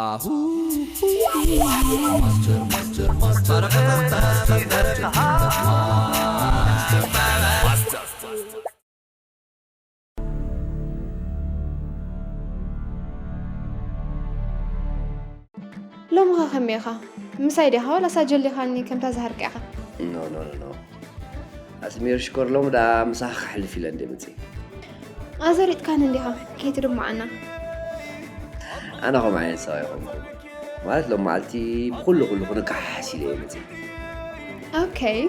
ኣሁ ማስተር ማስተር ማስተር ሎምኻ ከመይ ኢኻ? ምሳይ ዲኻ ዋላስ ኣጀሊኻኒ ከምታ ዝሃርካ ኢኻ? ኖ ኖ ኖ ኣስሚር ሽኮር ሎም ዳ ምሳኻ ክሕልፍ ኢለ እንደ መፅእ ኣዘሪጥካኒ እንዲኻ ከይትድምዓና። ኣነ ከም ዓይነት ሰብ ኣይኮንኩ ማለት ሎም መዓልቲ ብኩሉ ኩሉ ክንከሓሓስ ኢለ እየ መፅእ ኦኬይ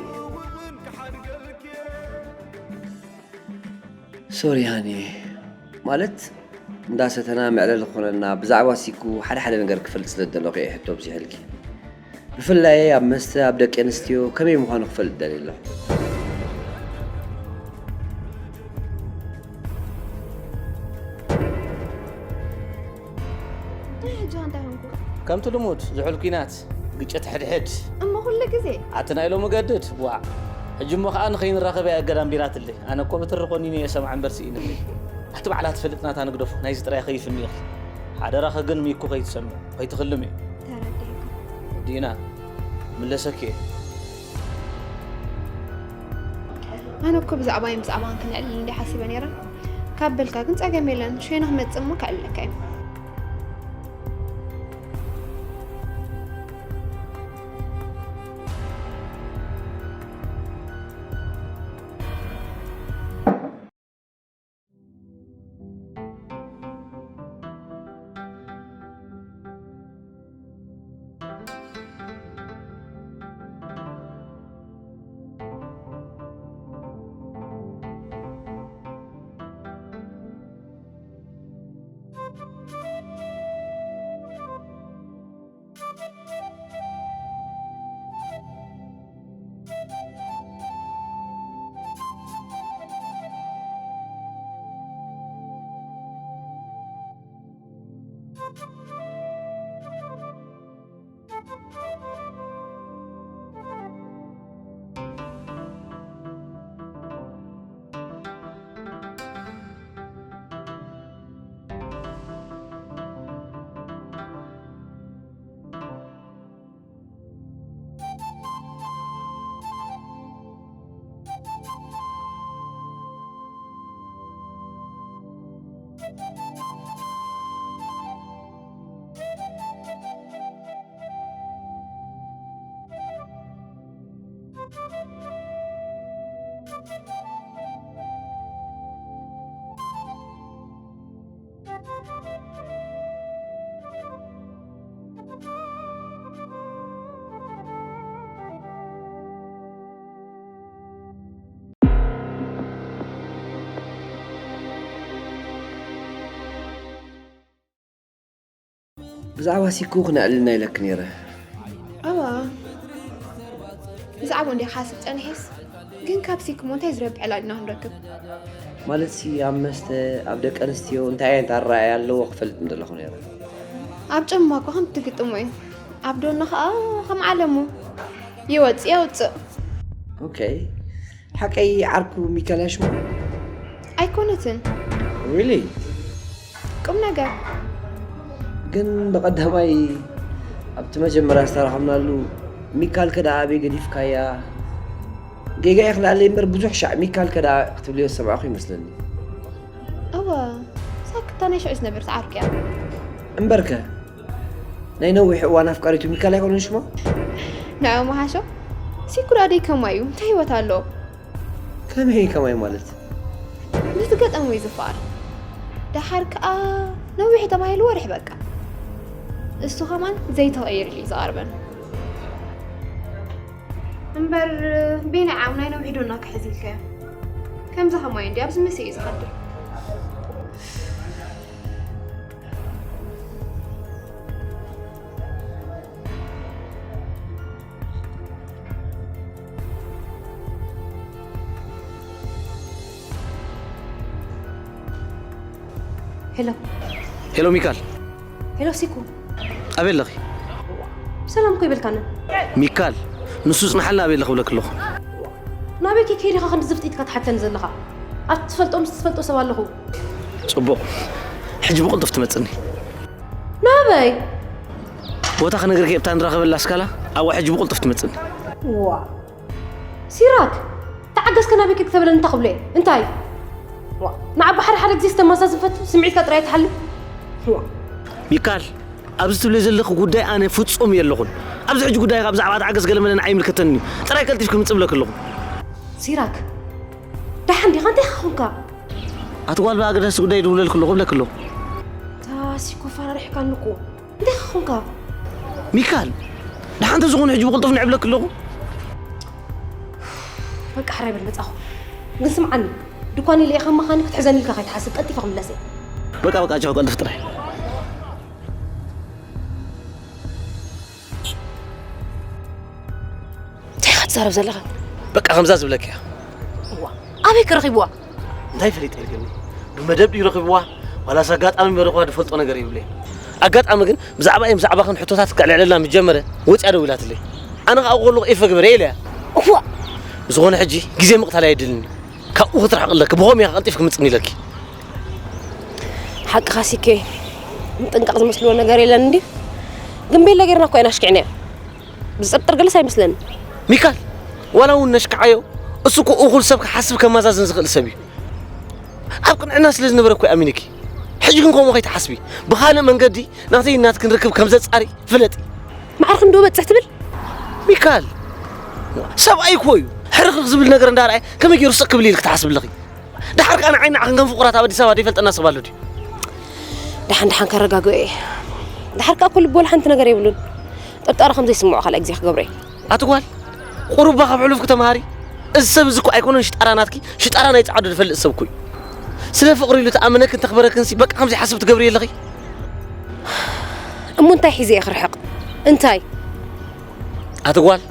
ሶሪ ሃኒ ማለት እንዳሰተና መዕለሊ ክኾነና ብዛዕባ ሲኩ ሓደ ሓደ ነገር ክፈልጥ ስለ ዝደለኹ እየ ሕቶ ኣብዚሐልኪ ብፍላይ ኣብ መስተ ኣብ ደቂ ኣንስትዮ ከመይ ምዃኑ ክፈልጥ ደልየ ኣለኹ እንታይ ሕጂ እንታይ ሆንኩ? ከምቲ ልሙድ ዝሑል ኲናት ግጭት ሕድሕድ እሞ ኩሉ ግዜ ኣቲ ናይ ሎሚ ገድድ ዋዕ ሕጂ እሞ ከዓ ንኸይንራኸብ እያ እገዳ ኣንቢራትለይ ኣነ እኮ ብትሪ ኮኒነ እየ ሰምዓ እምበር ስኢንለይ ኣቲ ባዕላ ትፈልጥ ናታ ንግደፎ ናይዚ ጥራይ ከይፍኒ ኢኺ ሓደራኸ ግን ሚኩ ከይትሰምዕ ከይትኽልም እዩ ተረዲእካ ዲና ምለሰኪ እየ ኣነ እኮ ብዛዕባይን ብዛዕባን ክነዕልል እንዲ ሓሲበ ነይረ ካብ በልካ ግን ፀገም የለን ሸይነ ክመፅእ እሞ ከዕልለካ እዩ ብዛዕባ ሲኩ ክነዕልልና ኢለክ ነይረ ኣዋ ብዛዕባ እንዲ ሓስብ ፀኒሐስ ግን ካብ ሲኩሞ እንታይ ዝረብሕ ዕላል ኢና ክንረክብ ማለት ሲ ኣብ መስተ ኣብ ደቂ ኣንስትዮ እንታይ ዓይነት ኣረኣያ ኣለዎ ክፈልጥ ምደለኹ ነይረ ኣብ ጨማ እኮ ከም ትግጥሞ እዩ ኣብ ዶና ከዓ ከም ዓለሙ ይወፅእ የውፅእ ኦኬ ሓቀይ ዓርኩ ሚካልያ ሽሙ ኣይኮነትን ሪሊ ቁም ነገር ግን ብቐዳማይ ኣብቲ መጀመርያ ዝተራኸብናሉ ሚካል ከ ደኣ ኣበይ ገዲፍካያ ጌጋ ይኽልኣለይ እምበር ብዙሕ ሻዕ ሚካል ከ ደኣ ክትብልዮ ዝሰማዕኹ ይመስለኒ እወ ሳክታ ናይ ሽዑ ዝነበርት ዓርኪ እያ እምበርከ ናይ ነዊሕ እዋን ኣፍቃሪቱ ሚካል ኣይኮነን ሽማ ንዑ መሃሾ ሲኩራ ደይ ከማይ እዩ እንታይ ህይወት ኣለዎ ከመይ ከማይ ማለት ነቲ ገጠሙ እዩ ዝፈኣር ደሓር ከዓ ነዊሕ ተባሂሉ ወርሒ በቃ እሱ ከማን ዘይተቐይርሉ እዩ ዝቐርበን እምበር ቤና ዓም ናይ ነዊሕ ዶና ክሕዝ ኢልካዮ ከምዚ ከማይ እንዲ ኣብዚ መስ እዩ ዝኸድር ሄሎ ሄሎ ሚካል ሄሎ ሲኩ ኣበይ ኣለኺ ሰላም እኮ ይበልካና ሚካል ንሱ ጽንሓልና ኣበይ ኣለኺ ብለኪ ኣለኹ ናበይ ከይከይድ ኢኻ ክንዲ ዝፍጢትካ ትሓተኒ ዘለኻ ኣብ ትፈልጦ ምስ ትፈልጦ ሰብ ኣለኹ ጽቡቕ ሕጂ ብቕልጡፍ ትመጽኒ ናበይ ቦታ ክነግርኪ እብታ ንራኸበላ ስካላ ኣብኡ ሕጂ ብቕልጡፍ ትመጽኒ። ዋ። ሲራክ፣ ተዓገስ ከናበይ ክትብለኒ እንታይ ክብሎ እየ? እንታይ? ዋ፣ ንዓ ብሓደ ሓደ ግዜ ዝተመሳስል ፈቱ ስምዒትካ ጥራይ ትሓልፍ። ዋ። ሚካል፣ ኣብዚ ትብለይ ዘለኺ ጉዳይ ኣነ ፍጹም የለኹን። ኣብዚ ሕጂ ጉዳይ ካብ ብዛዕባ ተዓገስ ገለመለ ንዓይ ይምልከተኒ እዩ። ጥራይ ቀልጢፍኪ ምጽእ ብለኪ ኣለኹ። ሲራክ፣ ደሓን ዲኻ? እንታይ ኾንካ? ኣቲ ጓል ብኣገዳሲ ጉዳይ ይድውለልኪ ኣለኹ ብለኪ ኣለኹ። ታሲኮ ፈራሪሕካኒ እኮ። እንታይ ኾንካ? ሚካል፣ ደሓን እንተዝኾነ ሕጂ ብቕልጡፍ ንዕብለኪ ኣለኹ። በቃ ሕራይ በል መጻኹ። ግን ስምዓኒ፣ ድኳን ኢለ ኢኻ መኻኒ ክትሕዘኒ ኢልካ ከይትሓስብ ቀልጢፈ ክምለስ እየ። በቃ፣ በቃ፣ ቻው፣ ቀልጥፍ ጥራይ። እንታይ ኢኻ ትዛረብ ዘለኻ? በቃ ከምዛ ዝብለኪ እያ። እዋ፣ ኣበይ ከ ረኺብዋ? እንታይ ፈሊጠ ኢልክኒ? ብመደብ ድዩ ረኺብዋ? ዋላስ ኣጋጣሚ መሪኽዋ ዝፈልጦ ነገር የብለይን። ኣጋጣሚ ግን ብዛዕባይ ብዛዕባኽን ሕቶታት ክተዕልዕለልና ምስ ጀመረ ወፂኣ ደዊላትለይ። ኣነ ኸኣ ከለኹ ኤፈ ግበረ ኢለያ። እዋ! ብዝኾነ ሕጂ ግዜ ምቕታል ኣየድልን። ካብኡ ክትርሕቕ ኣለኪ። ብኸምኡ እየ ቀልጢፍ ክምፅእ ኢለኪ። ሓቅኻ ሲኬ፣ ምጥንቃቕ ዝመስልዎ ነገር የለን እንድዩ። ግን ቤላ ጌርና እኮ ኢና ኣሽኪዕናዮ። ዝጥርጥር ገለስ ኣይመስለንን። ሚካል፣ ዋላ እውን ነሽክዓዮ፣ እሱ እኮ እኹል ሰብ ክሓስብ ከመዛዝን ዝኽእል ሰብ እዩ። ኣብ ቅንዕና ስለ ዝነበረ እኮ ኣሚንኪ። ሕጂ ግን ከምኡ ከይትሓስቢ። ብኻልእ መንገዲ ናተይ ናትክን ርክብ ከም ዘጻሪ ፍለጢ። ማዕርክ እንዶ በጽሕ ትብል? ሚካል፣ ሰብኣይ እኮ እዩ። ሕርኽርኽ ዝብል ነገር እንዳረኣየ ከመይ ገይሩ ስቕ ክብል ኢልክ ትሓስብ ኣለኺ? ደሓር ከኣ ንዓይ ንዓኽን ከም ፍቑራት ኣብ ኣዲስ ኣበባ ዘይፈልጠና ሰብ ኣሎ ድዩ? ደሓን ደሓን ከረጋግኦ እየ። ደሓር ከኣ እኮ ልቢ ወላ ሓንቲ ነገር የብሉን። ጥርጣረ ከም ዘይስምዖ ካልኣይ ግዜ ክገብሮ እየ። ኣቲ ጓል፣ ቁሩባ ካብ ሕሉፍኪ ተምሃሪ። እዚ ሰብ እዚ እኮ ኣይኮነን ሽጣራ ናትኪ፣ ሽጣራ ናይ ጻዕዱ ዝፈልጥ ሰብ እኮ እዩ። ስለ ፍቕሪ ኢሉ ተኣመነክን ተኽበረክንሲ በቃ ከምዚ ሓስብ ትገብሪ ኣለኺ። እሞ እንታይ ሒዘ እየ ክርሕቕ? እንታይ? ኣቲ ጓል፣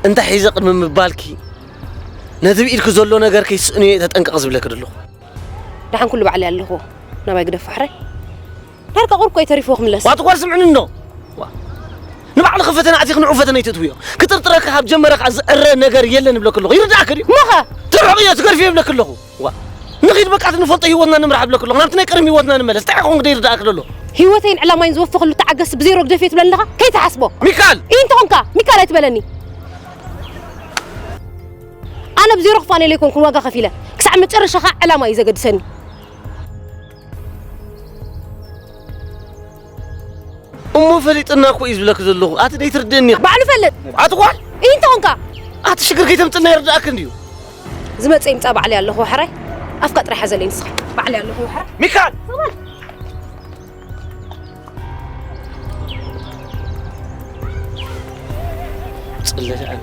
እንታይ ሒዘ ቅድሚ ምባልኪ፣ ነቲ ብኢድኪ ዘሎ ነገር ከይስእንዮ እየ ተጠንቀቒ ዝብለኪ ዘለኹ። ደሓን ኩሉ ባዕለይ ኣለኹ። ናባይ ግደፍ ሕራይ። ዳርጋ ቁርቆይ ተሪፍዎ ክምለስ። ዋቲ ጓል ስምዕኒ እንዶ። ዋ። ንባዕልኺ ፈተነ ኣቲኺ ንዑ ፈተነ ኣይትእትውዮ። ክጥርጥረካ ካብ ጀመረ ከዓ ዝዕረ ነገር የለን እብለኪ ኣለኹ። ይርድኣኪ ድዩ? እሞኸ? ትርሕቕዮ ትገድፍዮ እብለኪ ኣለኹ። ዋ። ንኺድ በቃ እቲ ንፈልጦ ህይወትና ንምራሕ እብለኪ ኣለኹ። ናብቲ ናይ ቀደም ህይወትና ንመለስ። እንታይ ኾንክ ደይርድኣኪ ዘሎ? ህይወተይን ዕላማይን ዝወፈኽሉ ተዓገስ ብዜሮ ግደፍዮ ትብለኒ ኣለኻ? ከይትሓስቦ። ሚካል! ኢንተ ኾንካ ሚካል ኣይትበለኒ። ኣነ ብዜሮ ክፋነሉ ኣይኮንኩን ዋጋ ከፊለ። ክሳዕ መጨረሻ ኸዓ ዕላማ እዩ ዘገድሰኒ። እሞ ፈሊጥና እኮ እዩ ዝብለኪ ዘለኹ። ኣቲ ደይትርድእኒ ኢኺ። ባዕሉ ፈልጥ። ኣቲ ጓል! ኢንተ ኾንካ? ኣቲ ሽግር ከይተምጽልና ይርድኣኪ እንድዩ። ዝመጽእ ይምጻእ ባዕለይ ኣለኹ ሕራይ። ኣፍካ ጥራይ ሓዘለይ ንስኻ። ባዕለይ ኣለኹ ሕራይ። ሚካል! ጽለለ ኣነ።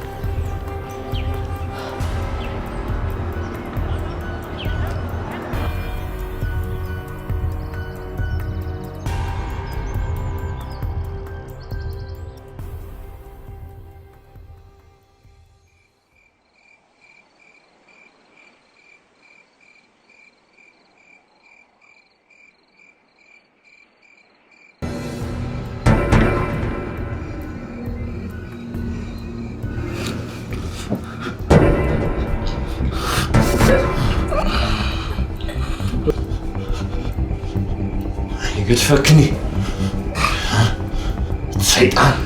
ኣይገድፈክን እዩ። ሰይጣን።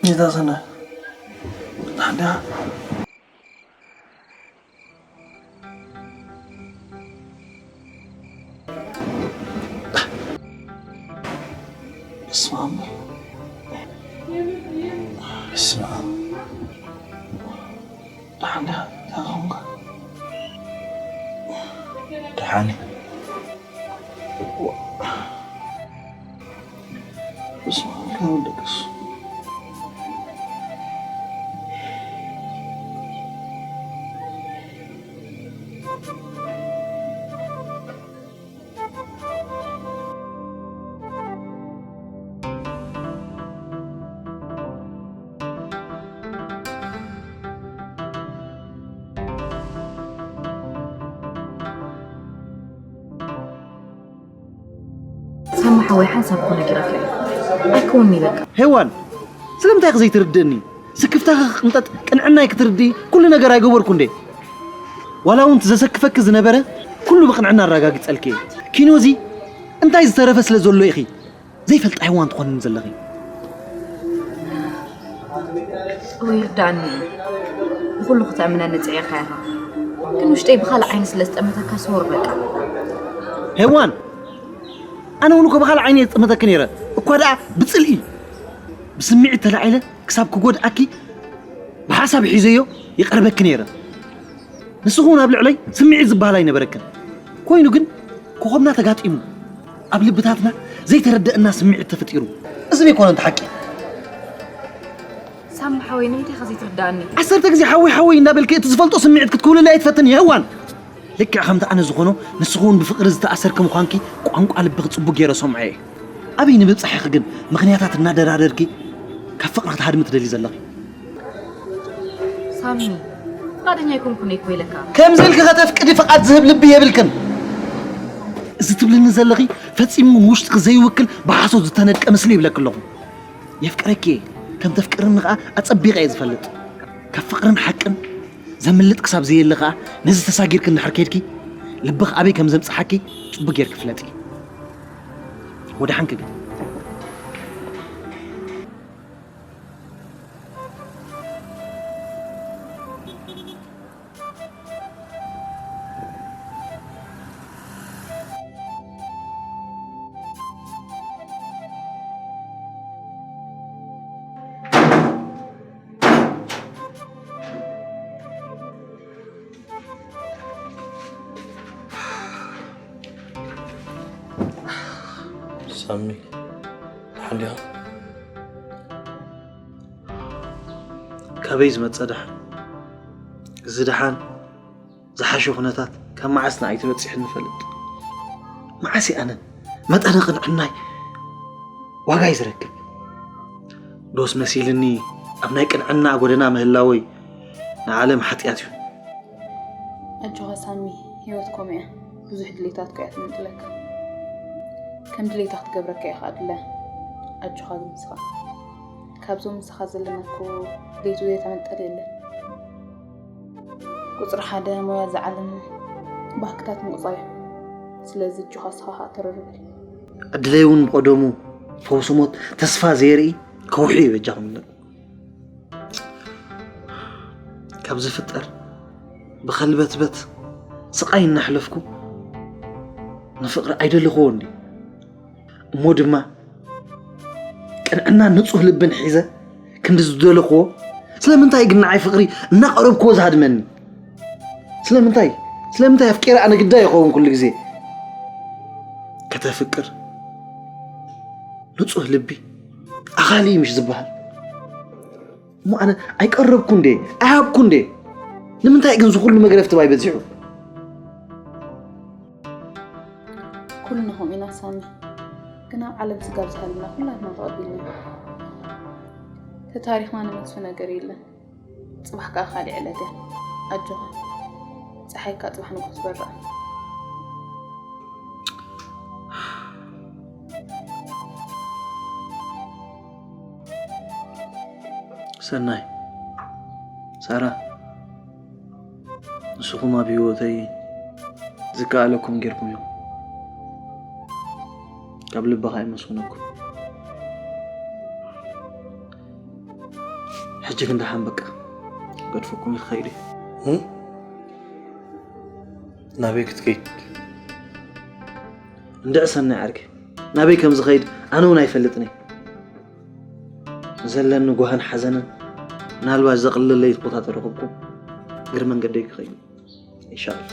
ጌታ ሰናይ፣ ደሓን ዲኻ? በስመ ኣብ። በስመ ኣብ። ደሓን ዲኻ? እንታይ ኾንካ? ደሓን እየ። በስመ አብ ወወልድ ወመንፈስ ቅዱስ። ሳሚ ሓወይ ሓንሳብ እኮ ነጊረካ እየ ኣይከውንኒ በቃ። ሄዋን ስለምንታይ ኢኺ ዘይትርድእኒ? ስክፍታኺ ክቕንጠጥ ቅንዕናይ ክትርድኢ ኩሉ ነገር ኣይገበርኩ እንዴ? ዋላ እውን እቲ ዘሰክፈኪ ዝነበረ ኩሉ ብቕንዕና ኣረጋጊጸልኪ እየ። ኪኖ እዚ እንታይ ዝተረፈ ስለ ዘሎ ኢኺ ዘይፈልጣ ሄዋን ትኾንኒ ዘለኺ? እወ ይርዳእኒ እዩ ንኹሉ ክተእምነኒ ጽዒርካ ኢኻ ግን ውሽጠይ ብኻልእ ዓይኒ ስለ ዝጠመተካ ሶር በቃ። ሄዋን ኣነ እውን እኮ ብኻልእ ዓይኒ እየ ዝጥመተኪ ነይረ እኳ ደኣ ብጽልኢ ብስምዒት ተላዒለ ክሳብ ክጎድኣኪ ብሓሳብ ሒዘዮ ይቐርበኪ ነይረ። ንስኺ እውን ኣብ ልዕለይ ስምዒት ዝበሃል ኣይነበረክን። ኮይኑ ግን ኮኾብና ተጋጢሙ ኣብ ልብታትና ዘይተረደአና ስምዒት ተፈጢሩ። እዚ ዘይኮነ እንተ ሓቂ። ሳሚ ሓወይ ንምንታይ ኢኻ ዘይትርድኣኒ? ዓሰርተ ግዜ ሓወይ ሓወይ እንዳበልኪ እቲ ዝፈልጦ ስምዒት ክትክውልለይ ኣይትፈትን ሄዋን። ልክዕ ከምቲ ኣነ ዝኾኖ ንስኺ እውን ብፍቕሪ ዝተኣሰርኪ ምዃንኪ ቋንቋ ልብኺ ጽቡቕ ገይረ ሰምዖ እየ። ኣበይ ንምብጻሕ ኢኺ ግን ምኽንያታት እናደራደርኪ ካብ ፍቕሪ ክትሃድሚ ትደልዪ ዘለኺ? ሳሚ ፍቓደኛ ኣይኮንኩን እኮ ኢለካ። ከምዚ ኢልኪ ከተፍቅዲ ፍቓድ ዝህብ ልቢ የብልክን። እዚ ትብልኒ ዘለኺ ፈጺሙ ንውሽጥኺ ዘይውክል ብሓሶት ዝተነድቀ ምስሊ ይብለኪ ኣለኹ። የፍቅረኪ እየ። ከም ተፍቅርኒ ከኣ ኣጸቢቐ እየ ዝፈልጥ። ካብ ፍቕርን ሓቅን ዘምልጥ ክሳብ ዘየለ ከኣ ነዚ ተሳጊርኪ እንድሕር ከይድኪ ልብኺ ኣበይ ከም ዘምጽሓኪ ጽቡቕ ጌርኪ ፍለጢ። ወደሓንኪ ግን። ሳሚ ደሓን ዲኻ? ካበይ ዝመጸ ደሓን? እዚ ደሓን ዝሓሸ ኩነታት ካብ መዓስ ንኣይ ተበጺሑ ንፈልጥ? መዓስ እየ ኣነ መጠነ ቅንዕናይ ዋጋይ ዝረክብ? ዶስ መሲልኒ ኣብ ናይ ቅንዕና ጎደና ምህላወይ ንዓለም ሓጢኣት እዩ። ኣጆኻ ሳሚ፣ ህይወት ከምኡ እያ። ብዙሕ ድሌታትካ እያ ትምንጥለካ። ከም ድሌታ ክትገብረካ እያ ከኣ ድላ። ኣጆኻ ግን ንስኻ። ካብዞም ምሳኻ ዘለና እኮ ድሌቱ ዘይተመንጠለ የለን። ቁጽሪ ሓደ ሞያ እዛ ዓለም ባህግታት ምቑጻር እዩ። ስለዚ ኣጆኻ ንስኻ ከኣ ተረር በል። ዕድለይ እውን ብቐደሙ ፈውሲ ሞት ተስፋ ዘየርኢ ከውሒ እዩ በጃኹም። ካብ ዝፍጠር ብኸልበትበት ስቓይ እናሕለፍኩ ንፍቕሪ ኣይደለኽዎን ድየ? እሞ ድማ ቅንዕናን ንጹህ ልብን ሒዘ ክንዲ ዝደለኽዎ ስለምንታይ ግን ንዓይ ፍቕሪ እናቐረብክዎ ዝሃድመኒ? ስለምንታይ ስለምንታይ ኣፍቂረ ኣነ ግዳይ ይኸውን ኩሉ ግዜ? ከተፍቅር ንጹህ ልቢ ኣኻሊ እዩ ምሽ ዝበሃል። እሞ ኣነ ኣይቀረብኩ እንዴ ኣይሃብኩ እንዴ? ንምንታይ ግን ዝኹሉ መግረፍቲ ባይ በዚሑ? ኩልና ከምኡ ኢና ሳሚ። ግን ኣብ ዓለም ስጋብ ዝሃልና ኩላትና ተቐቢልና። ተታሪኽና ንመጽፊ ነገር የለን። ጽባሕ ከኣ ካልእ ዕለት እያ። ኣጆኻ። ጸሓይ ከኣ ጽባሕ ንግሆ ትበርቕ። ሰናይ፣ ሳራ፣ ንስኹም ኣብ ህይወተይ ዝከኣለኩም ጌርኩም ኢኹም። ካብ ልቢ ከኣ የመስግነኩም። ሕጂ ግን ደሓን በቃ ገድፈኩም ክኸይድ እየ። ናበይ ክትከይድ? እንድዒ ሰናይ ዓርከይ፣ ናበይ ከም ዝኸይድ ኣነ እውን ኣይፈልጥን እየ። ዘለኒ ጓህን ሓዘንን ምናልባት ዘቕልለለይ ቦታ ተረኸብኩ እግሪ መንገደይ ክኸይድ ኢንሻላህ።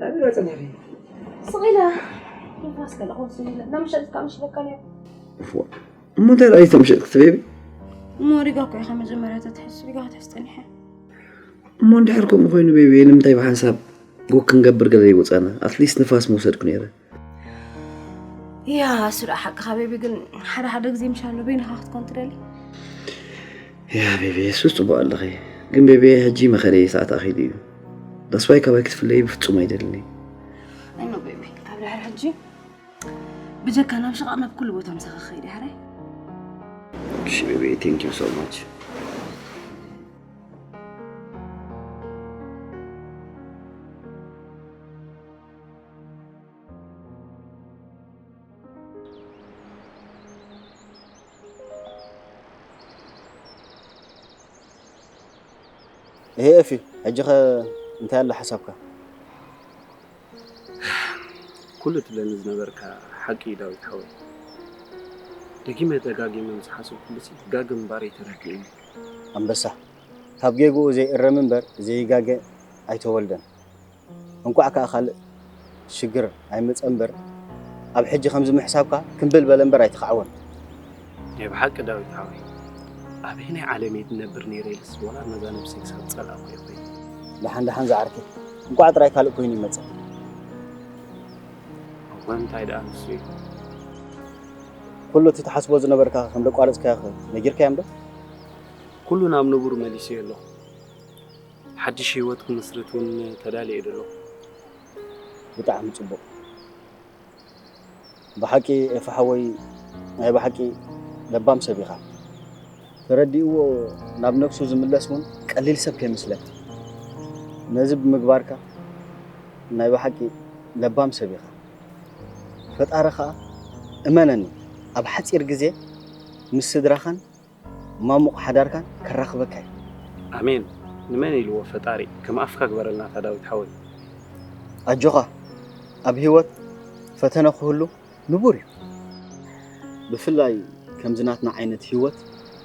ናበይ ወፀ ነይሩ? ስቕ ኢለ ንፋስ ገለ ክወስድ ኢለ ናብ መሸጥካ ምሽ በቃ ነይሩ። እፎ፣ እሞ እንታይ ደኣ ኣይተምሸጥክ ቤቢ? እሞ ሪጋ እኮ ኢኻ መጀመርያ ተትሕዝ፣ ሪጋ ክትሕዝ ጸኒሐ። እሞ እንድሕር ከምኡ ኮይኑ ቤቢ፣ ንምንታይ ብሓንሳብ ወክ ክንገብር ገለ ይወፃና? ኣትሊስት ንፋስ መውሰድኩ ነይረ። ያ እሱ ደኣ ሓቅኻ ቤቢ፣ ግን ሓደ ሓደ ግዜ ምሻሎ በይንኻ ክትኮን ትደሊ። ያ ቤቢ፣ የሱስ ጽቡቅ ኣለኺ። ግን ቤቢ፣ ሕጂ መኸደይ ሰዓት ኣኺሉ እዩ። ዳስባይ ካባይ ክትፍለይ ብፍጹም ኣይደልኒ። ኣይኖ ቤቢ፣ ካብ ድሕር ሕጂ ብጀካ ናብ ሸቓቕ ናብ ኩሉ ቦታ ምሳኻ ክኸይድ እየ ሓራይ። እሺ ቤቢ፣ thank you so much። እሄ ኤፊ፣ ሕጂ ኸ እንታይ ኣሎ ሓሳብካ? ኩሉ ትብለኒ ዝነበርካ ሓቂ እዩ ዳዊት ሓወይ። ደጊመ ደጋጊመ ምስ ሓሰብኩሉሲ ጋገ ምንባረይ ተረዲኡኒ። ኣንበሳ፣ ካብ ጌግኡ ዘይእረም እምበር ዘይጋገ ኣይተወልደን። እንቋዕ ከኣ ካልእ ሽግር ኣይመጸ እምበር ኣብ ሕጂ ከምዚ ምሕሳብካ ክምብል በለ እምበር ኣይትኽዓወን። ናይ ብሓቂ ዳዊት ሓወይ፣ ኣበየናይ ዓለም እየ ዝነብር ነይረ ኢለስ ወላ ነዛ ነብሰይ ክሳብ ዝጸልኣኩ እየ ኮይነ። ደሓን ደሓን ዝዓርከይ፣ እንቋዕ ጥራይ ካልእ ኮይኑ ይመጽእ። እወ እንታይ ደኣ ንሱ እዩ። ኩሉ እቲ ትሓስቦ ዝነበርካ ከም ዘቋረጽካዮ ኸ ነጊርካዮም ዶ? ኩሉ ናብ ንቡር መሊሰዮ ኣለኹ። ሓድሽ ህይወት ክምስርት እውን ተዳልየ እየ ዘለኹ። ብጣዕሚ ጽቡቕ። ብሓቂ ኤፋ ሓወይ ናይ ብሓቂ ለባም ሰብ ኢኻ። ተረዲእዎ ናብ ነብሱ ዝምለስ እውን ቀሊል ሰብ ከይመስለካ። ነዚ ብምግባርካ ናይ ብሓቂ ለባም ሰብ ኢኻ። ፈጣሪ ኸኣ እመነኒ ኣብ ሓጺር ግዜ ምስ ስድራኻን ማሙቕ ሓዳርካን ከራኽበካ እዩ። ኣሜን። ንመን ኢልዎ ፈጣሪ ከም ኣፍካ ግበረልና ኣታ ዳዊት ሓወይ። ኣጆኻ ኣብ ህይወት ፈተነ ክህሉ ንቡር እዩ። ብፍላይ ከምዚ ናትና ዓይነት ህይወት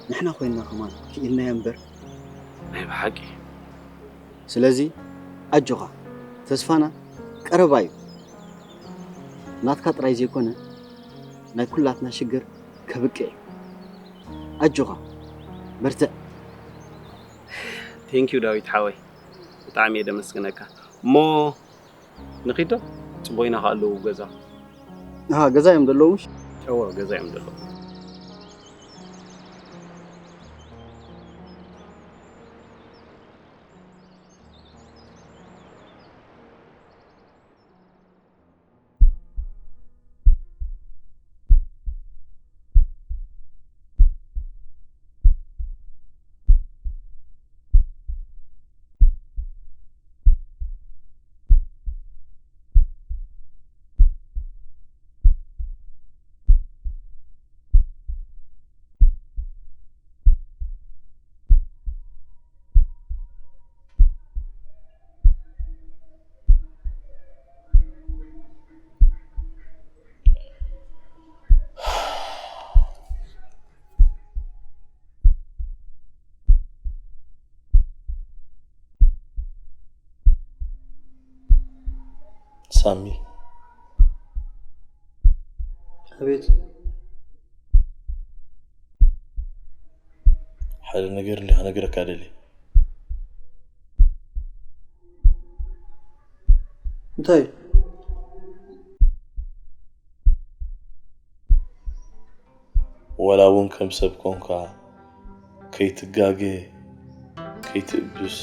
ንሕና ኮይንና ከማን ክኢልናዮ እምበር። ናይ ብሓቂ። ስለዚ ኣጆኻ ተስፋና ቀረባ እዩ። ናትካ ጥራይ ዘይኮነ ናይ ኩላትና ሽግር ከብቅዕ እዩ። ኣጆኻ በርትዕ። Thank you ዳዊት ሓወይ፣ ብጣዕሚ እየ ደመስግነካ። እሞ ንኺዶ ጽቦይና ከ ኣለዉ ገዛ? ኣሃ፣ ገዛ እዮም ዘለዉ ምሽ? እወ ገዛ እዮም ዘለዉ። ሳሚ። ኣቤት። ሓደ ነገር እንዲያ ክነግረካ ደልየ። እንታይ? ወላ እውን ከም ሰብ ኮንካ ከይትጋገ ከይትእብስ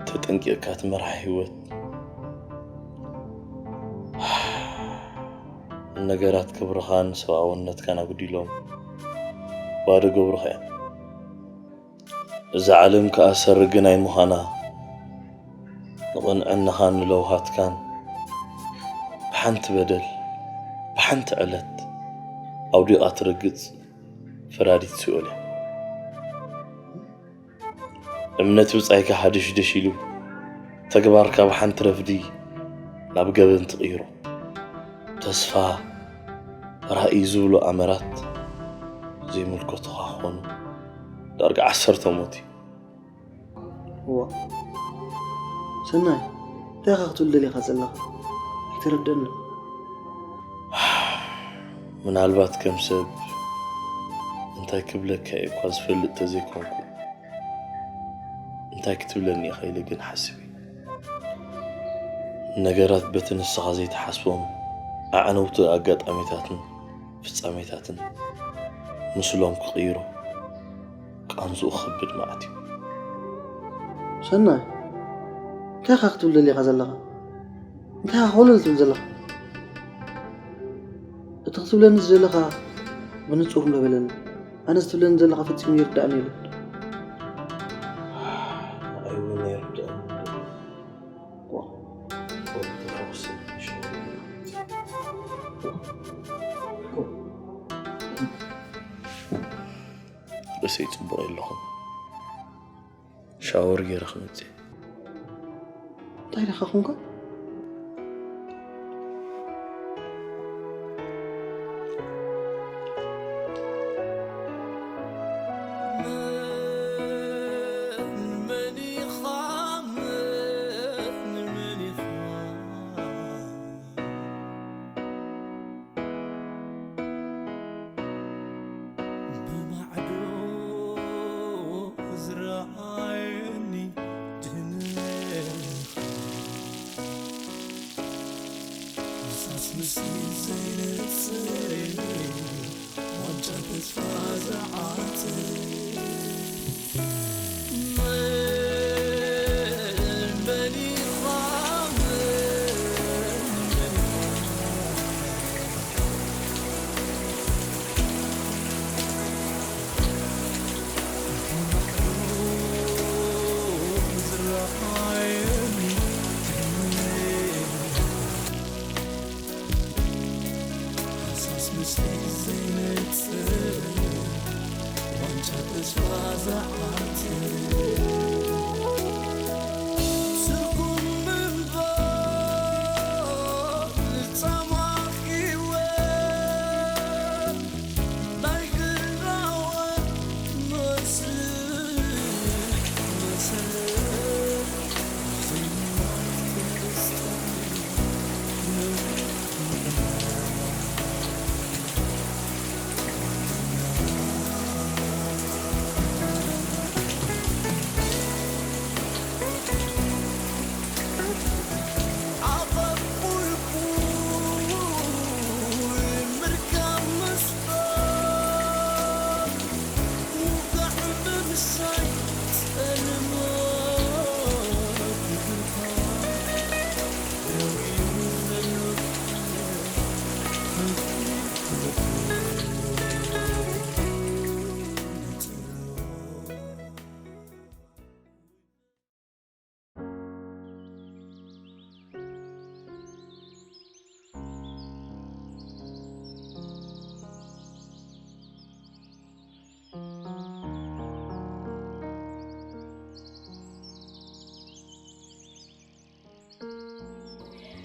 ተጠንቂቕካ ትመርሓ ህይወት። ነገራት ክብርኻን ሰብኣውነትካን ኣጉዲሎም ባዶ ገብሩኻ እዮም። እዛ ዓለም ከኣ ሰሪ ግናይ ምዃና ንቕንዕናኻን ንለውሃትካን ብሓንቲ በደል ብሓንቲ ዕለት ኣውዲቓ ትረግጽ ፈራዲት ሲኦል እያ። እምነት ብጻይካ ሃደሽደሽ ኢሉ ተግባርካ ብሓንቲ ረፍዲ ናብ ገበን ትቕይሮ። ተስፋ ራእይ ዝብሉ ኣመራት ዘይምልከቱኻ ክኾኑ ዳርጋ ዓሰርተ ሞት እዩ። እዋ ሰናይ፣ እንታይ ኢኻ ክትብል ደሊኻ ዘለኻ? ኣይተረደኒ። ምናልባት ከም ሰብ እንታይ ክብለካ እየ እኳ ዝፈልጥ ተዘይኮንኩ፣ እንታይ ክትብለኒ ኢኻ ኢለ ግን ሓስብ እየ። ነገራት በቲ ንስኻ ዘይትሓስቦም ኣዕነውቲ ኣጋጣሚታትን ፍጻሜታትን ምስሎም ክቕይሮ ቃንዝኡ ክኸብድ መዓት እዩ። ሰናይ፣ እንታይ ኢኻ ክትብል ደሊኻ ዘለኻ? እንታይ ኢኻ ኮለል ትብል ዘለኻ? እቲ ክትብለኒ ዝደለኻ ብንጹር እንዶ በለኒ። ኣነ ዝትብለኒ ዘለኻ ፈጺሙ ይርዳእኒ የለን። ንዓይ እውን ኣይርድኣኒ። ርእሰይ ጽቡቕ የለኹን። ሻወር ገይረ ክመጽእ። እንታይ ደኻ ኹንካ? ብማዕዶ ዝረኣየኒ ድህነት ሃሳስ ምስቲ ዘይነጽር ዋንጫ ተስፋ ዝዓትር።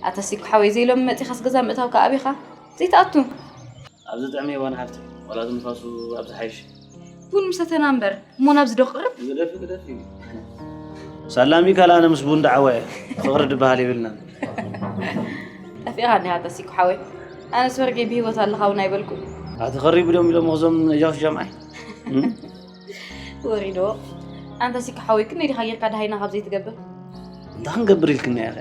ኣታ ሲኩ ሓወይ፣ ዘይሎም መጺኻስ ገዛ ምእታው ከኣ ኣቢኻ ዘይትኣቱ? ኣብዚ ጥዕሚ እዋን ሓፍቲ፣ ዋላ ዝንፋሱ ኣብዚ ሓይሽ። ቡን ምሰተና እምበር፣ እሞ ናብዚ ዶ ክቕርብ? ግደፊ፣ ግደፊ። ሳላሚ ካልኣነ ምስ ቡን ደዓወ ፍቕሪ ድበሃል የብልናን። ጠፊእኻ እኒኻ ኣታ ሲኩ ሓወይ። ኣነስ ወርጌ ብህይወት ኣለኻ እውን ኣይበልኩ። ኣቲ ኸሪቡ ድዮም ኢሎም እዞም ነጃውሽ ጃምዓይ? እም? ወሪዶ። ኣንታ ሲኩ ሓወይ፣ ክንደይ ዲኻ ጌርካ ደሃይና ካብ ዘይትገብር? እንታይ ክንገብር ኢልክና ኢኺ?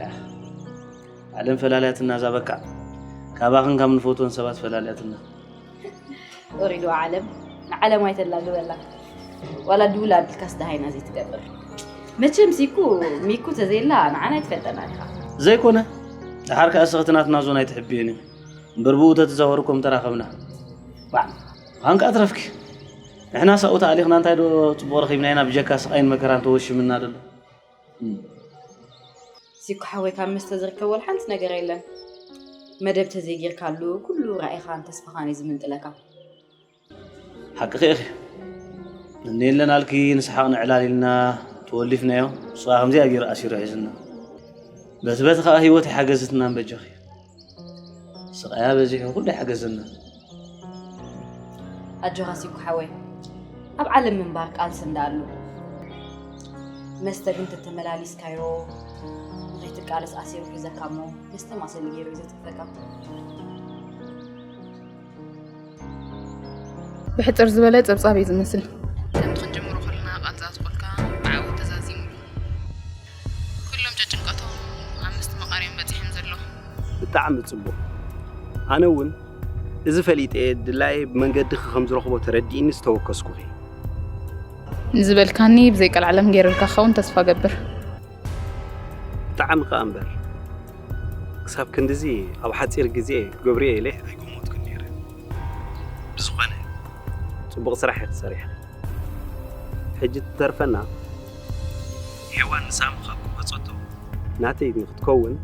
ዓለም ፈላልያትና እዛ በቃ። ካባኽን ካብ ንፈትወን ሰባት ፈላልያትና። ወሪዶ ዓለም፣ ንዓለም ኣይተላግበላ። ዋላ ድውል ኣቢልካስ ደሃይና ዘይትገብር። መቸም ሲኩ፣ ሚኩ ተዘይላ ንዓና ኣይትፈልጠና ኢኻ። ዘይኮነ፣ ደሓር ከኣ እስኺ እቲ ናትና ዞን ኣይትሕብዮን እዩ። እምበር ብኡ ተትዛወሩ እኮ ምተራኸብና። ባዕ፣ ኻንካ ኣትረፍኪ። ንሕና ሳኡ ተኣሊኽና እንታይ ዶ ጽቡቕ ረኺብና ኢና ብጀካ ስቓይን መከራን ተወሽምና ደሎ። እም። ሲኩ ሓወይ፣ ካብ መስተ ዝርከብ ወላ ሓንቲ ነገር የለን። መደብ ተዘይጌርካሉ ኩሉ ራኢኻን ተስፋኻን እዩ ዝምንጥለካ። ሓቅኺ ኢኺ። እኒ የለን ኣልኪ ንስሓቕ ንዕላል ኢልና ተወሊፍናዮ፣ ንሱ ኸኣ ከምዚኣ ገይሩ ኣሲሩ ሒዙና። በቲ በቲ ኸኣ ህይወት ይሓገዝትና እምበጃኺ። ስቓያ በዚሑ ኩሉ ይሓገዘና። ኣጆኻ ሲኩ ሓወይ፣ ኣብ ዓለም ምንባር ቃልሲ እንዳኣሉ። መስተ ግን ተተመላሊስካዮ፣ ንኺ ትቃለስ ኣሲሩ ሒዘካ እሞ መስተ ማሰሊ ገይሩ እዩ ዘጥፈካ። ብሕጽር ዝበለ ጸብጻብ እዩ ዝመስል። ከምቲ ክንጅምሮ ከለና ቃንዛ ኣስቆልካ ብዓወት ተዛዚሙ። ኩሎም ጨጭንቀቶም ኣብ ምስቲ መቓርዮም በጺሖም ዘለዉ። ብጣዕሚ ጽቡቕ። ኣነ እውን እዚ ፈሊጠ ድላየ ብመንገድኺ ከም ዝረኽቦ ተረዲእኒ ዝተወከስኩኺ። ንዝበልካኒ ብዘይ ቀልዓለም ገይረልካ ክኸውን ተስፋ ገብር። ብጣዕሚ ከኣ እምበር። ክሳብ ክንድዚ ኣብ ሓጺር ግዜ ክገብርዮ ኢለ ኣይገመትኩን ነይረ። ብዝኾነ፣ ጽቡቕ ስራሕ ኢኺ ሰሪሕኺ። ሕጂ ትተርፈና ሄዋን ንሳሚ ካብ ቅበጸቶ ናተይ ንክትከውን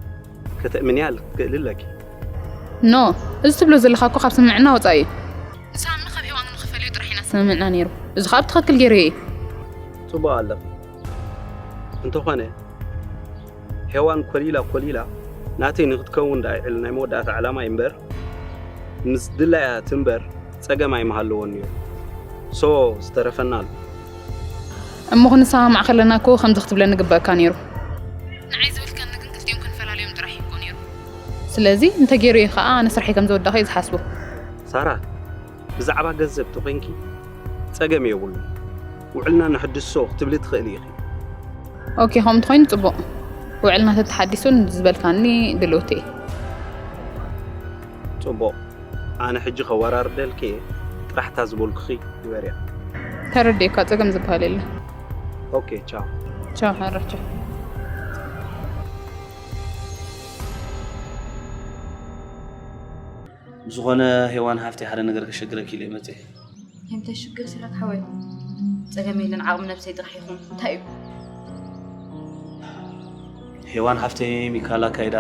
ከተእምንያ ክትክእሊ ኣለኪ። ኖ፣ እዚ ትብሎ ዘለኻ እኮ ካብ ስምምዕና ወጻኢ እዩ። ንሳሚ ካብ ሄዋን ንክፈልዮ ጥራሕ ኢና ስምምዕና ነይሩ። እዚ ከዓ ብትኽክል ገይሩ እየ። ጽቡቕ ኣለኺ። እንተኾነ፣ ሄዋን ኮሊላ ኮሊላ ናተይ ንክትከውን ደኣ ይዕል ናይ መወዳእታ ዕላማ እዩ እምበር፣ ምስ ድላያ ትንበር ጸገም ኣይምሃለዎን ነይሩ። ሶ፣ ዝተረፈና ኣሎ። እሞ ክንሰማማዕ ከለና እኮ ከምዚ ክትብለኒ ግበእካ ነይሩ። ንዓይ ዝብልከኒ ግን ክልቲኦም ክንፈላልዮም ጥራሕ እዩ እኮ ነይሩ። ስለዚ እንተገይሩ እየ ከዓ ኣነ ስርሐይ ከም ዘወዳእኹ እየ ዝሓስቦ። ሳራ፣ ብዛዕባ ገንዘብ ተኾይንኪ ጸገም የብሉን። ውዕልና ነሐድሶ ክትብሊ ትኽእሊ ኢኺ። ኦኬ፣ ከምኡ እንተኾይኑ ጽቡቕ። ውዕልና ተተሓዲሱን ዝበልካኒ ድልውቲ እየ። ጽቡቕ። ኣነ ሕጂ ከወራርደልኪ እየ። ጥራሕ እታ ዝበልኩኺ ግበርያ። ተረዲእካ፣ ጸገም ዝበሃል የለን። ኦኬ፣ ቻው። ቻው፣ ሕራይ ቻው። ብዝኾነ ሄዋን ሓፍተይ ሓደ ነገር ከሸግረኪ ኢለ መፅየ። እንታይ ሽግር ስራክ ሓወይ? ፀገም የለን፣ ዓቕሚ ነብሰይ ጥራሕ ይኹን። እንታይ እዩ? ሄዋን ሓፍተይ፣ ሚካል ኣካይዳ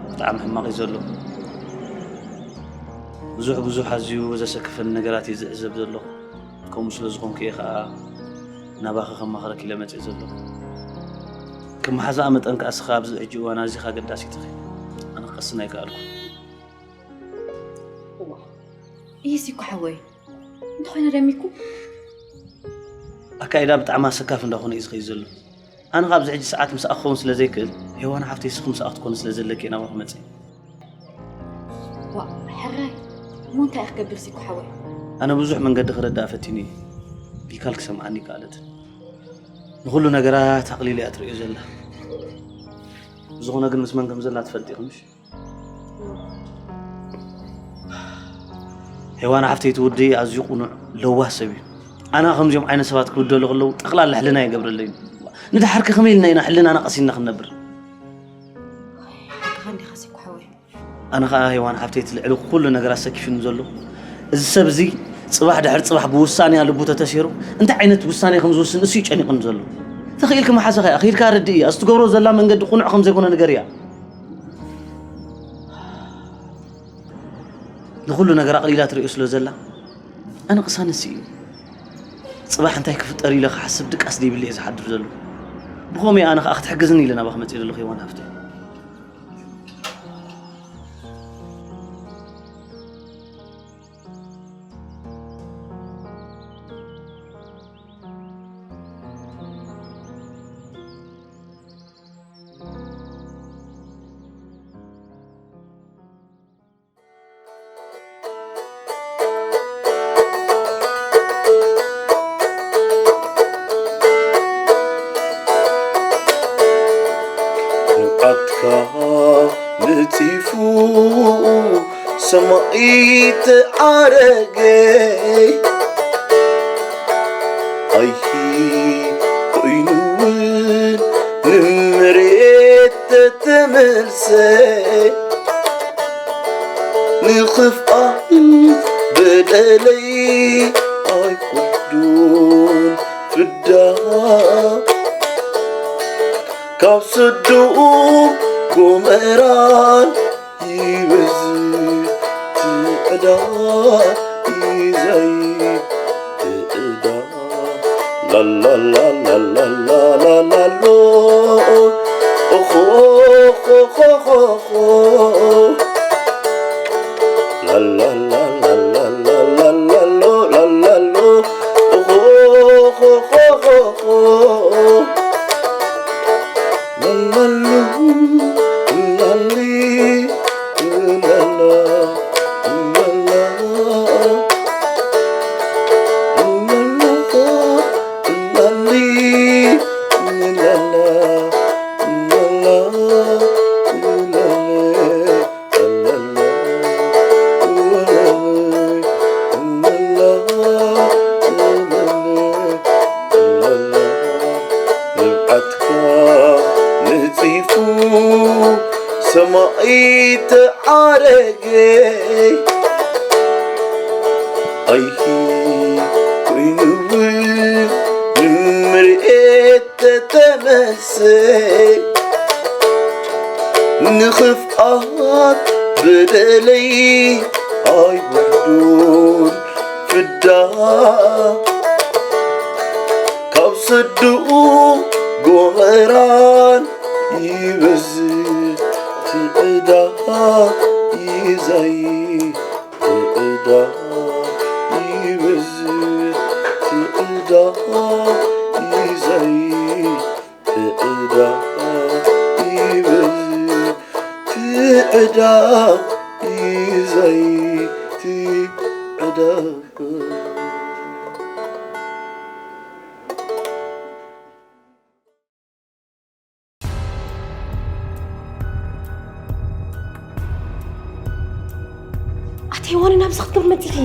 ብጣዕሚ ሕማቕ እዩ ዘሎ። ብዙሕ ብዙሕ ኣዝዩ ዘሰክፈኒ ነገራት እዩ ዝዕዘብ ዘለኹ። ከምኡ ስለ ዝኾንኩ እየ ኸዓ ናባኺ ከማኽረኪ ኢለ መፅየ ዘለኹ። ከም መሓዛኣ መጠን ከኣ እስኻ ኣብዚ ሕጂ እዋን ኣዚኻ ኣገዳሲት ኢኺ። ኣነ ክቀስን ኣይከኣልኩን። እዋ፣ ኢሂስ እኮ ሓወይ። እንተኾይነ ደሚኩ። ኣካይዳ ብጣዕሚ ኣሰካፊ እንዳኾነ እዩ ዝኸይድ ዘሎ። ኣነ ካብ ኣብዚ ሕጂ ሰዓት ምስኣ ክኸውን ስለ ዘይክእል፣ ሄዋን ሓፍተይ፣ እስኺ ምስኣ ክትኮኒ ስለ ዘለኪ እየ ናባኺ መፅየ። ዋ፣ ሕራይ፣ እሞ እንታይ እየ ክገብር ሲ እኮ ሓወይ? ኣነ ብዙሕ መንገዲ ክረድኣ ፈቲነ እየ። ሚካል ክሰምዓኒ ከኣለትን። ንኹሉ ነገራት ኣቕሊላ እያ ትርእዮ ዘላ። ብዝኾነ ግን ምስ መን ከም ዘላ ትፈልጢ ኢኺ ምሽ? ሄዋን ሓፍተይ፣ እቲ ወደይ ኣዝዩ ቁኑዕ ለዋህ ሰብ እዩ። ኣነ ከምዚኦም ዓይነት ሰባት ክብደሉ ከለዉ ጠቕላላ ሕልና ይገብረለይ። ንድሓር ከ ከመይ ኢልና ኢና ሕልናና ቀሲንና ክንነብር? ሓቅኻ እንዲኻ ሲ እኮ ሓወይ። ኣነ ኸዓ ሄዋን ሓፍተይ፣ እቲ ልዕሊ ኩሉ ነገር ኣሰኪፉኒ ዘሎ፣ እዚ ሰብ እዚ ጽባሕ ድሕሪ ጽባሕ ብውሳኔኣ ልቡ ተተሲሩ እንታይ ዓይነት ውሳኔ ከም ዝውስን እሱ እዩ ጨኒቕኒ ዘሎ። ተኽኢልኪ መሓዛኻ እያ፣ ኸይድካ ኣረድእያ፣ እዚ ትገብሮ ዘላ መንገዲ ቁኑዕ ከም ዘይኮነ ንገርያ። ንኹሉ ነገር ኣቕሊላ ትርእዮ ስለ ዘላ፣ ኣነ ቅሳነሲ እዩ። ጽባሕ እንታይ ክፍጠር ኢለ ክሓስብ ድቃስ ደይብለ እየ ዝሓድር ዘሎ። ብኸመይ ኣነ ኸኣ ክትሕግዝኒ ኢለ ናባኺ መጽእ ዘለኹ ሄዋን ሃፍተይ። ንብዓትካ ነጺፉ ሰማይ ተዓረገ። ኣይሂ ኮይኑ እውን ንመሬት ተተመልሰ። ንኽፍኣት በደለይ ኣይወስዶን ፍዳ። ካብ ሰዶም ጎመራን ይበዝሕ እቲ ዕዳ፣ ይዛይድ እቲ ዕዳ። ላላላላላላላሎ፣ ኦኾ፣ ኦኾ፣ ኦኾ፣ ኦኾ። ላላላላላላላሎ፣ ላላሎ፣ ኦኾ፣ ኦኾ፣ ኦኾ፣ ኦኾ። ላላሎ። ማይተዓረገይ ኣይሂ ኮይኑውን ንምርኤት ተተመሰይ ንኽፍኣት በደለይ ኣይወርዱን ፍዳ ካብ ሰድኡ ጎመራን ይበዝሕ ትዕዳ ይዛይ ትዕዳ ይበዝሕ ትዕዳ ይዛይ ትዕዳ ይበዝሕ ትዕዳ ይዛይ ትዕዳ ኣቲ ሄዋን ናብዚ ክትገብሪ መፂኺ?